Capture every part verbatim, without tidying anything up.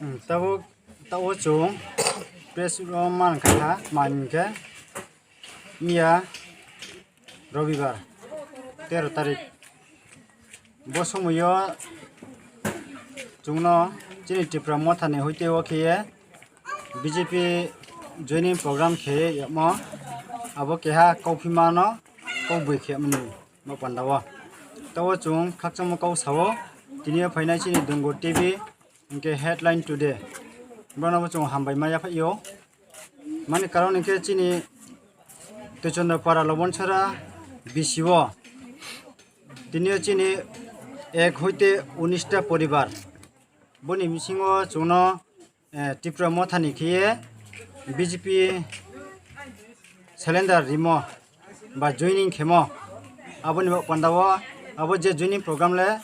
Hmm, tabuk, tabuk chwng press o mankha ha, mankhe miya Robibar tero tarik. Bo somoio chwngno chini Tipra Mothani hoite o khiye B J P joining program khe yamo abo keha kokphimano kokbwi khe mani bo pandao. Tabo chwng khakchangma kok sao tini phainai chini Dungur T V hinkhe headline today. Bono bo chwng hambai ma yaphaio. Mani karon hinkhe chini Tuichondra Para Lobonchara B C o tini chini ek hoite unis ta poribar. Boni bisingo chwngno eh, Tipra Mothani khiye B J P cylinder rimo ba joining khemo. Aboni bo pandao abo je joining program le,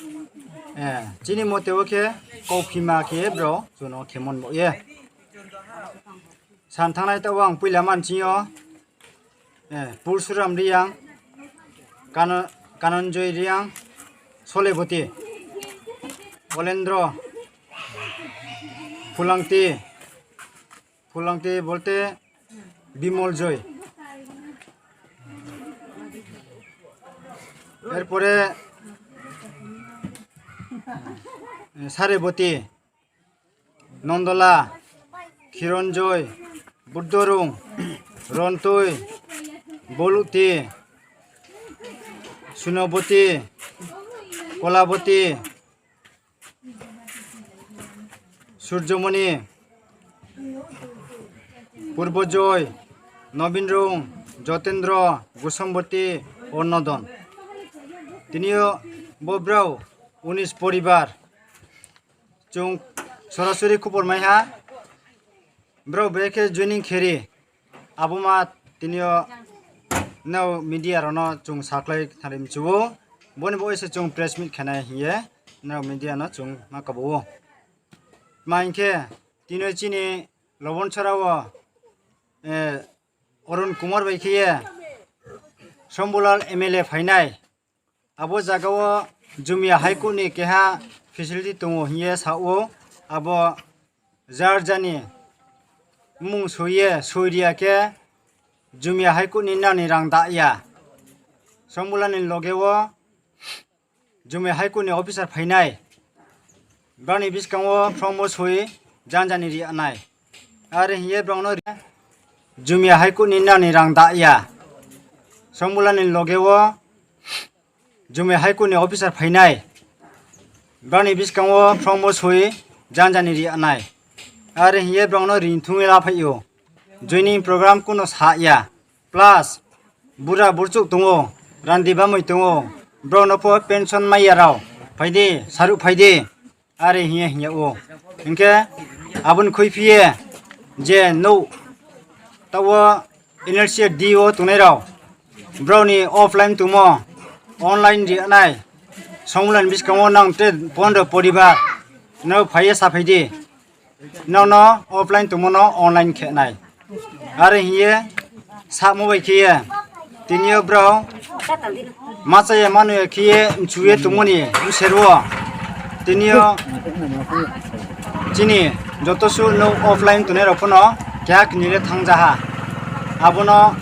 eh, chini mote o khe kokphima khe bro chwngno khemon bo ye. San thangnai tabo ang puila manchio, eh, Pursuram Riyang, Kana-, Kananjoy Riyang, Soleboti, Olendro, Phulangti, Phulangti bolte Bimol Joy. Erpore, eh, Sareboti, Nondola, Khironjoy, Buddhorung, Rontui, Boluti, Sunoboti, Kolaboti, Surjomoni, Purbojoy, Nobinrung, Jotendro, Gosamboti, Ornodon. Tinio bo brao unis poribar. Chwng sorasori khupor maiha. Brao bekhe joining kheri. Abo ma tinio nao media rokno chwng saklai thani mchuo. Boni bo ese chwng press meet khenai hiye nao media no chwng ma kabuo. Ma hinkhe tinio chini Lobonchara o, eh, Arun Kumar bai khiye Shambulal M L A phainai. Abo jagao Jumia High Court ni keha facility tongo hiye sao, abo jar jani mung soiye soiriya khe Jumia High Court ni nani rang da ya. Shambulal ni loge o Jumia High Court ni officer phainai. Brani biskango from o soi jan jani ri anai. Are hiye brongno ri-, Jumia High Court ni nani rang da ya. Shambulal ni loge o Jumia High Court ni officer phainai. Brani biskango from o soi jan jani ri anai. Are hiye brongno ring thungwi la phaio. Joining program kuno sa ya. Plus bura burchuk tongo, randi bamwi tongo. Brokno pho pension maiya rao. Phaidi, saru phaidi. Are hiya hiya o. Hinkhe aboni khoi phiye je no tabo N L C D o tongnai rao. Brokni offline tongmo, online ri anai. Songmulani biskango nang te pondro poribar no phaiye saphaidi. Nono offline tongmano online khenai. Are hiye samo bai khiye. Tinio brao machaya manu khiye mchuye tongmoni buserwo. Tinio chini joto su no offline tongnai rok phano keha kini le thangjaha. Abono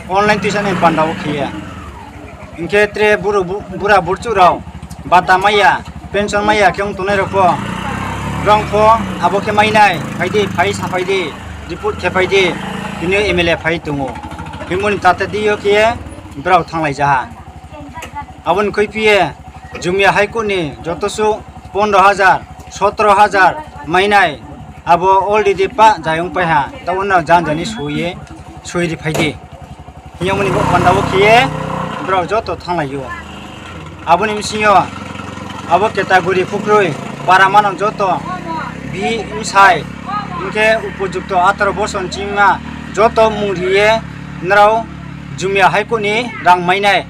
online tisani pandao khiye. Hinkhe tre buru bu-, bura burchuk rao bata maya, pension maya khe wng tongnai rok pho, brong pho abo khe mainai, phaidi, phai saphaidi, report khe phaidi, tini M L A phai tongo. Himoni tate dio khe brao thanglai jaha. Aboni khoi phiye Jumia High Court ni joto su pondro hajar, sotro hajar mainai, abo already pa jayung paiha, tabo no jan jani suiye, sui ri phaidi. Hiyamoni bo panda o khiye brao joto thanglaio. Aboni bisingo abo category phukrwi para mano joto bi msai hinkhe upojukto ataro bosor chima joto mung riye nrao Jumia High Court ni rang mainai.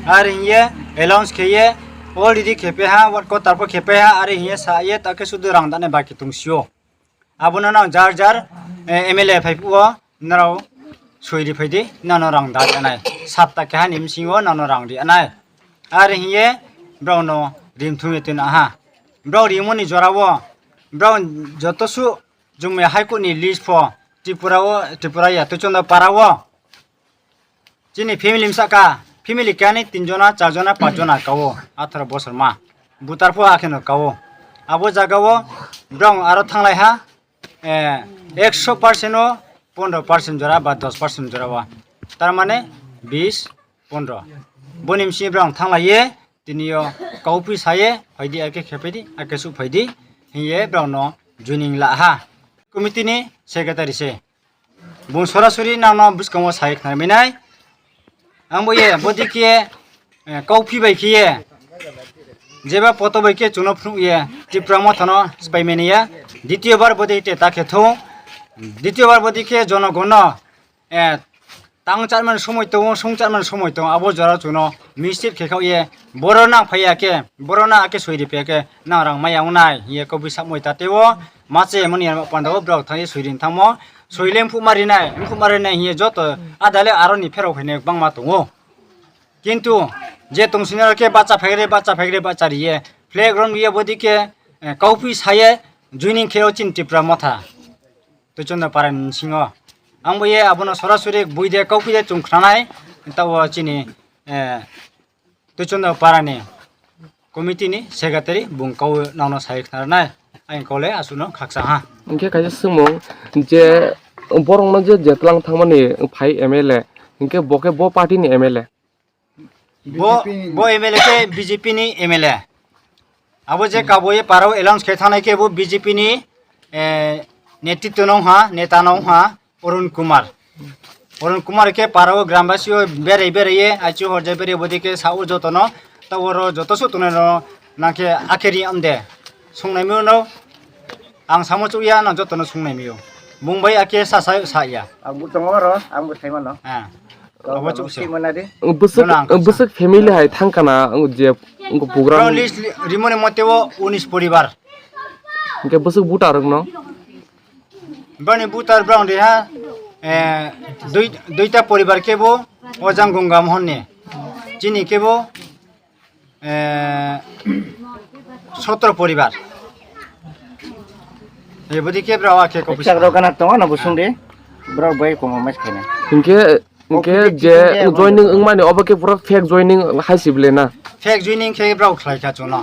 Are hiye announce kheye already khepeha, wat kotarpo khepeha, are hiye saye takhe sudu rang dane baki tungsio. Abono nang jar jar, eh, M L A phai phuo, nrao soi ri phaidi, nano rang da anai. Sapta keha ni bisingo nano rang ri anai. Are hiye brao no rim thumwi twi naha. Borok rimoni jorao, borok joto su Jumui High Court ni list pho Tripura o, Tripura ya Tuichonda para o. Chini family msa ka, family kani tin jona, char jona, panch jona kao, atharo bosor ma. Butar pho akheno kao. Abo jaga o borok aro thanglai ha, eh, ekso percent o pondro percent jora ba dos percent jora o. Tar mane bis pondro. Boni msi borok thanglai ye, tini o kauphi saye, phaidi ake khepaidi, ake su phaidi, hiye borok no joining la ha. Committee ni secretary se. Bung sorasori nangno bwskango sai khnarwi nai. Ang bo ye, bodi khe, eh, kauphi bai khe ye. Jeba poto bai khe chwngno phunuk ye, Tipra Mothano swbai mani ya. Ditiyo bar bodi te ta khe thung. Ditiyo bar bodi khe jonogonno, eh, tang charman somoi tongo, song charman somoi tongo. Abo jora chwngno mistake khe khao ye. Boro nang phai ya khe, boro na ake soi ri phe khe, nang rang maya wngnai. Ye kauphi samoi ta teo. Mache mani ya panda o borok thang ye soi rin thangmo. Soileng phukma rinai, phukma rinai hiye joto adale aroni pherok phainai bangma tongo. Kintu je tongsinai khe bacha phegre, bacha phegre, bacha riye, flag rom riye bodi khe, eh, kauphi saye joining khe o chini Tipra Motha. Tuichonda para ni singo. Ang bo ye abono sorasori bui de kauphi de chwng khnanai, tabo chini, eh, Tuichonda para ni committee ni secretary bung kau nangno sai khnarnai. Ang kole asuno khaksa ha. Hingke kaisa swngmung je borokno je jetlang thangmani phai M L A, hingke bo khe bo party ni M L A? Bo, B J P ni. Bo M L A khe B J P ni M L A. Abo je kabo ye parao announce khe thangnai khe bo B J P ni, eh, netritwa no ha, neta no ha. Arun Kumar. Arun Kumar khe parao grambasio berai berai ye, aichu horjai berai bodi khe sao jotono, ta oro joto su tongnai no nang khe akheri amde. Songnai mio no, ang samo chukya, nang jotono songnai mio. Bung bai akhe sa sa sa ya. Ang bo tongo oro, ang bo sai mano. Ha. Kau abo kau chukse. Si mana di? Bwswk, Dono ang kasa. Bwswk family hai thangkana, ang je, ang program. List rimoni mote o unis poribar. Hingke bwswk voter rok no? Bani butar borok de ha, eh, dui, duita poribar kebo o jang Gongga Mohon ni. Chini kebo, eh, sotro poribar. Ebodi ke bro ake ko Chak rok gana tongo no busung de. Bro bai komo mas khaina. Hingke Hingke je joining wngmani obo khe pura fake joining hai se bwle na? Fake joining khe brao khlai kha chwngno.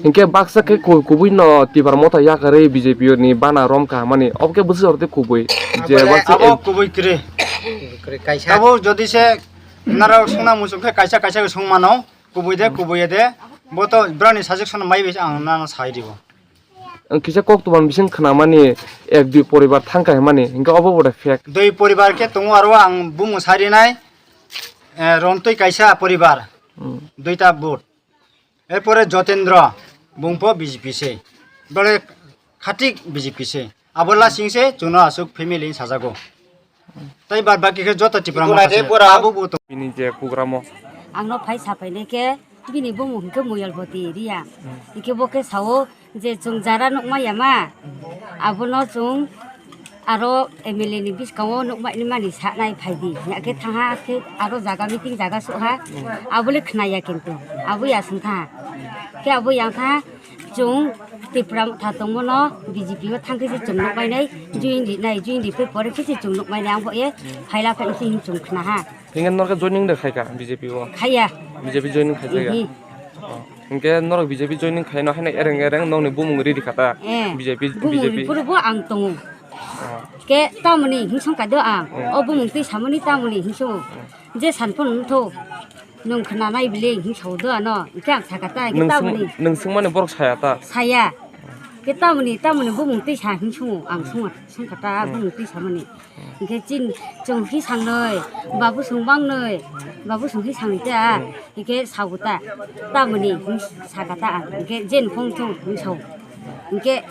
Hingke baksa khe ku-, kubui no Tipra Motha yakarwi B J P ni bana rom kahamani. Obo khe bwswk oro tei kubui. Je baksa abo kubui kwrwi. Kwrwi kaisa. Abo jodi se naro sungna muchung khe kaisa kaisa khe sung mano. Kubui de, kubui de. Bo to brani suggestion mai bai ang nang sai dibo. Ang kisa kok tubang bising khnamani ek dui poribar thangkha himani, hingke obo bo de fake. Dui poribar khe tongo aro ang bumung sarinai, eh, Rontoi kaisa poribar, hmm, duita vote. Erpore Jotendra bungpo B J P se, bole khatik B J P se. Abo lasing se chwngno aswk family sajago. Tai bad baki khe joto Tipra Motha se. Abo bo to. Bini je program o. Ang no phai sa phainai khe bini bumung hwnkhe Moyalboti area. Hmm. Hwnkhe bo khe sao je chwng jara nukmaya ma, abono chwng aro M L A ni bwskango nukmani mani sanai phaidi. Hwnkhe thangha khe aro jaga meeting jaga sukha. Hmm. Abole khnaya kintu. Abo ya sungkha. Khe abo yang kha. Chwng Tipra Motha tongmano B J P o thangkhe se chwng nukmainai, join rinai, join ripai pore khe se chwng nukmainai, ang bo e phaila phai se hwn chwng khna ha. Hingke norok joining de khaika B J P o? Khaiya. B J P joining khaijak ya? Ihi. Oh. Hingke norok B J P joining khaino haino ereng ereng nokni bumung riri khata? Eh, B J P, bumung B J P. Ripuru bo ang tongo. Oh. Ke tamoni hingsong kaido ang. Hmm. O bumung twi samani tamoni hingsong. Hmm. Je sanphon wngtho, nwng khwnanai bile hing sao do ano, hingke ang sakha ta, hingke nwng swng-, tamoni. Nwng swngmani borok saya ta? Saya. Hingke tamoni, tamoni bumung twi sa hing sungo, ang sungo, sungkha ta, hmm, bumung twi samani. Hingke chin, chwng hi sangnoi, babu sung bangnoi, babu sung hi sangnoi ta, hmm, hingke sao ta, tamoni hing sakha ta ang, hingke jen phone thung hing sao. Hingke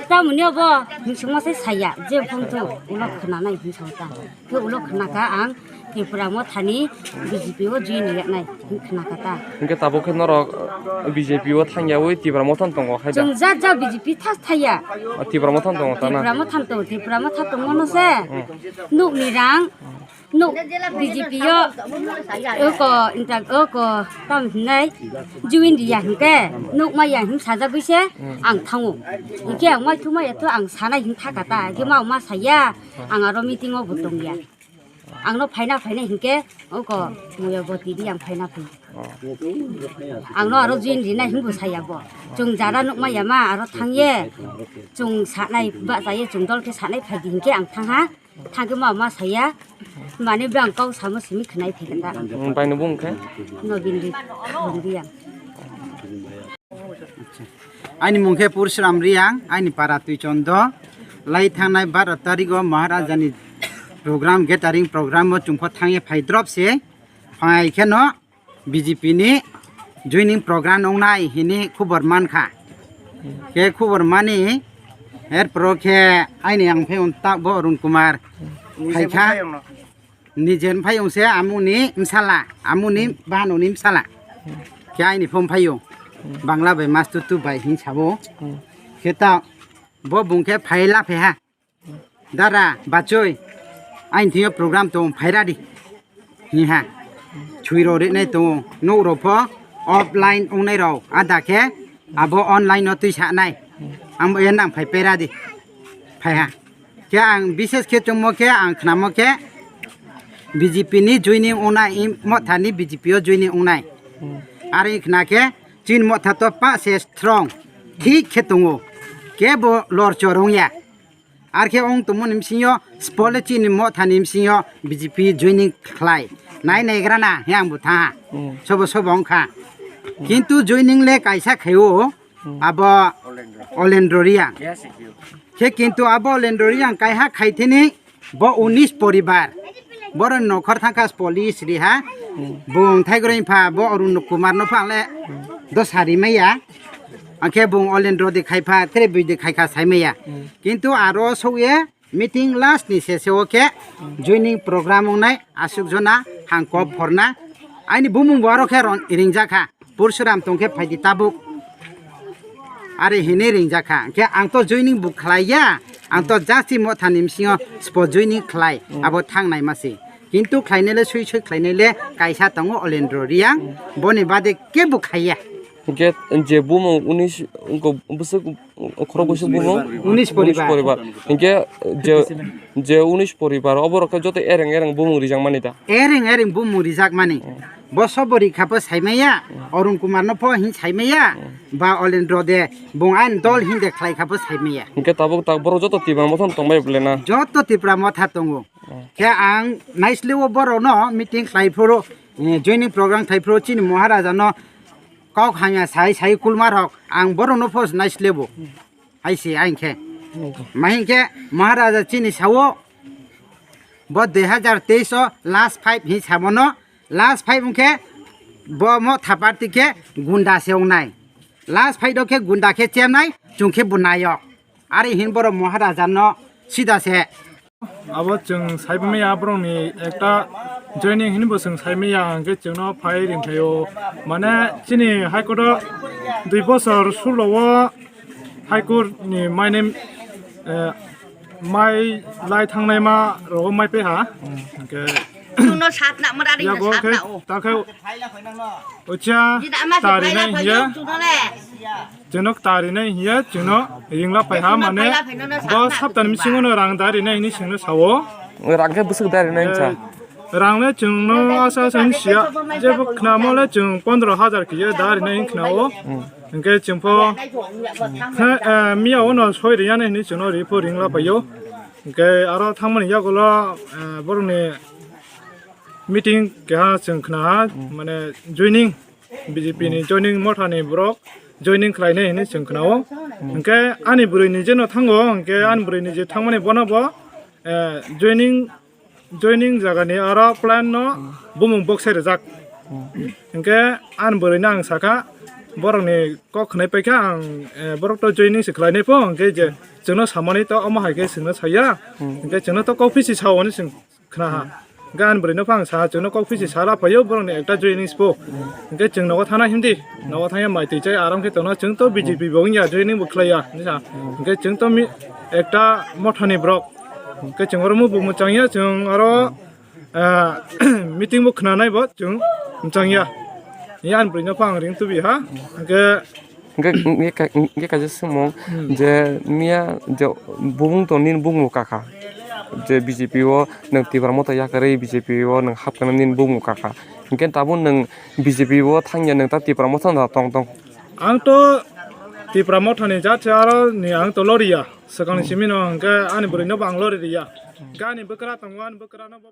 tamoni obo hing sungma se saya, jen phone thung, ulo khwnanai hing sao ta. Khe ulo khna kha ang Tipra Mothani B J P o join yaknai hwn khna kha ta. Hingke tabuk khe norok, uh, B J P o thangyawi Tipra Mothano tongo khai da? Chwng ja ja B J P tha thaya. Ah, Tipra Mothano tongo ta na? Tipra Mothano tongo, Tipra Motha tongmano se. Hmm. Nukni rang, Nuk B J P yo, oko, inta, oko, tam hinai, juin di ya hingke, nuk ma ya hing saja buise, ang thangu. Hingke ang mai thuma ya tu ang sana hing thaka ta, hingke ma ma saya, ang aro meeting o bo tong ya. Ang no phaina phaina hingke, oko, muya bo tidi ang phaina phai. Ang no aro juin di na hing bo saya bo. Chung jara nuk ma ya ma aro thang ye, chung sanai ba saya, chung dol ke sanai phai di hingke ang thang ha. Thangke ma ma saya, mane bang kau samo simi khnai thai kata. Bai no bung khe? No bindi, bindi yang. Aini mung khe Pursuram Riang, aini para twi chondo. Lai thangnai baro tarigo Maharajani program, gathering program o chungpho thangye phai drop se. Phai khe no B J P ni joining program wngnai hini khubor mankha. Khe khubor mani, erporo khe aini ang phe untak bo Arun Kumar phaikha. Nijen phai ungse amuni msala, amuni banoni msala. Khe aini phone phaio. Bangla bai mastu tu bai hing sabo. Khe ta bo bung khe phaila pheha. Dara, bachoi, aini thingyo program tong phaira di. Hiha. Chuiro rinai tongo. Nok rok pho offline ongnai rok. Ada khe abo online no twi sanai. Ang bo yan nang phai pera di. Phai ha. Khe ang bises khe chungmo khe ang khnamo khe B J P ni joining ongnai, motha ni B J P o joining ongnai. Ari khna khe chin motha to pa se strong. Thik khe tongo. Khe bo lor chorong ya. Ar khe ong tongmani bisingo spole chini mothani bisingo B J P joining khlai. Nai naigra na he ang bo tha. Sobo sobo wngkha. Kintu joining le kaisa khaio abo Olendro Riang. Khe kintu abo Olendro Riang kaiha khaithini bo unis poribar. Boro nokhor thangkha police riha. Bung thaigroi pha bo Arun Kumar no pha le dosa rimaya. Angkhe bung Olendro de khai pha, tere bui de khai kha saimaya. Kintu aro sokye meeting last ni sese o khe joining program wngnai aswk jona hangkop phorna. Aini bumung bo aro khe ron-, ringjak kha, Pursuram tong khe phaidi tabuk. Are hini ringjak kha. Khe ang to joining bo khlai ya, ang to just mothani bisingo spo joining khlai, abo thangnai masi. Kintu khlainai le sui sui khlainai le kaisa tongo Olendro Riang, boni bade kebo khaiya. Hingke je bumung unis, wngko bwswk, khorok bwswk bumung? Unis poribar. Hingke je, je unis poribar, oborok khe joto ereng ereng bumung rijakmani da? Ereng ereng bumung rijakmani. Bo sobo rikha pho saimaya, Arun Kumar no pho hin saimaya, ba Olendro de, bung ain dol hin de khlai kha pho saimaya. Hingke tabuk tak borok joto Tipra motha tongbai bole na? Joto Tipra motha tongo. Khe ang naisle o borok no meeting khlai phuru, eh, joining program khai phuru chini Maharaja no kok hamya sai sai kulma rok ang borok no post naislebo. Hai se aing khe. Mahin khe Maharaja chini sao bo dui hazar teis o last five hin samono, last five wngkhe bo mo thapar tikhe gunda se wngnai. Last five o khe gunda khe chemnai, chung khe bo nayok. Ari hin borok Maharaja no sida se. Abo chwng saimaya borokni ekta joining hinwi bo chwng saimaya, hwnkhe chwngno phai ringphaio. Mane chini High Court o dui bosor sulo o High Court ni maine, eh, mai lai thangnai ma rogo mai peha. Hwnkhe chwngno sat na mara ringno yago sat khe na o. Takhe ocha tari nai hiya. Chwngno kwta rinai hiya, chwngno ringla phaiha, mane bo saptani bisingo no rang da rinai hinwi chwngno sao. Rang khe bwswk da rinai hinsa? Eh, rang le chwngno asa asa hinwi siya, jebo khnamo le chwng pondro hajar khe da rinai hinwi khnao. Hwnkhe chwngpho, eh, miya ono soi riya hinwi chwngno ripho ringla phaio. Hwnkhe aro thangmani yagulo, eh, borokni meeting keha chwng khnaha, mane joining, B J P ni joining mothani borok joining khlainai hinwi chwng khnao. Hwnkhe ani bwrwi ni jeno thango, hwnkhe ani bwrwi ni je thangmani bono bo, eh, joining, joining jagani aro plan no bumung boksai rijak. Hwnkhe ani bwrwi no ang sakha, borokni kok khnai paikha ang, eh, borok to joining se khlainai pho, hwnkhe je chwngno samani to omo hai khe chwngno saya, hwnkhe chwngno to kok phisi sao hinwi chwng khnaha. Hwnkhe ani bwrwi no phang saha, chwngno kok phisi sala phaio, borokni ekta joining spo. Hwnkhe chwng nogo thana himdi, nogo thangya mai twi chai aram khe tongna, chwng to B J P bo wngya, joining bo khlaiya, hinwi sa. Hwnkhe chwng to mi-, ekta mothani borok. Hwnkhe chwng oro mubo mwchangya, chwng oro Ah, meeting bo khwnanai bo chwng mchang ya. Yan bwrwi no phang ring tubi ha. Hwnkhe Hwnkhe, hwnkhe ka-, hwnkhe kaisa swngmung Hmm. je miya je bumung to nini bumung kakha. Je B J P o nwng Tipra Motha yakarwi B J P o nwng hapkha nini bumung kakha. Hwnkhe tabuk nwng B J P o thangya nwng ta Tipra Motha no tong tong. Ang to Tipra Motha ni jat se aro ni ang to loriya. Swkang ni Hmm. simi no hwnkhe ani bwrwi no bo ang lori riya. Hwnkhe ani bwkra tongo, ani bwkra no bo